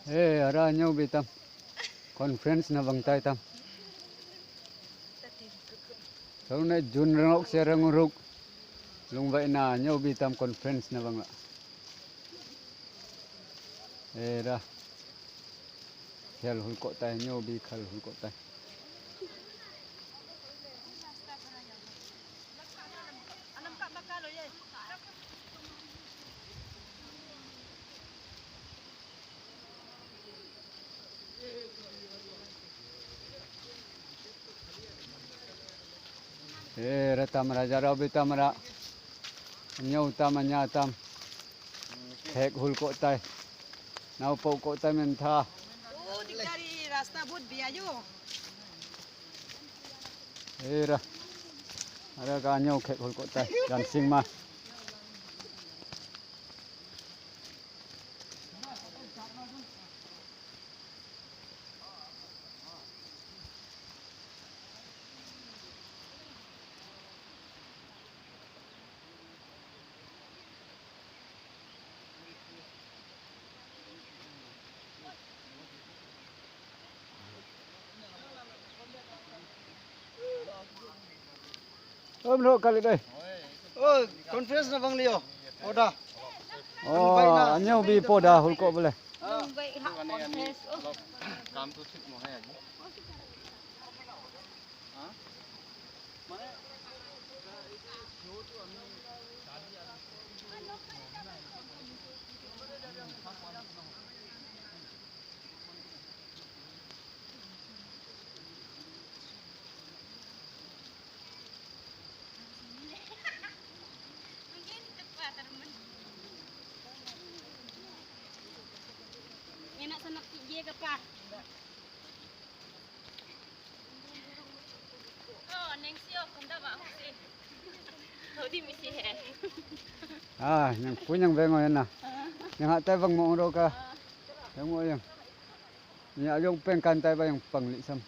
Ê ara nhau bi tam conference na bang tai tam. Sau này jun rong se rang ruk lung vậy na nhau bi tam conference na bang la. Ê ra khel hul ko tai nhau bi khal hul ko tai. Ê ra tam ra ja ra bi tam ra nhau tam anya tam khek hul ko tai nau po ko tai men tha. Oh, dari rasta but biayo. Ê ra ara ka nhau khek hul ko tai gan sing ma. Ôm lo kali đây. Oh, conference na bang liyo. Oda. Oh, nhau bi poda hul ko bole. কামটো ঠিক নহয় আজি। À, nhang phu nhang về ngồi nè. Nhang hạ tay vang mong đâu cả. Yang mo yang. Nya yung peng kan tay ba yung pang li sam.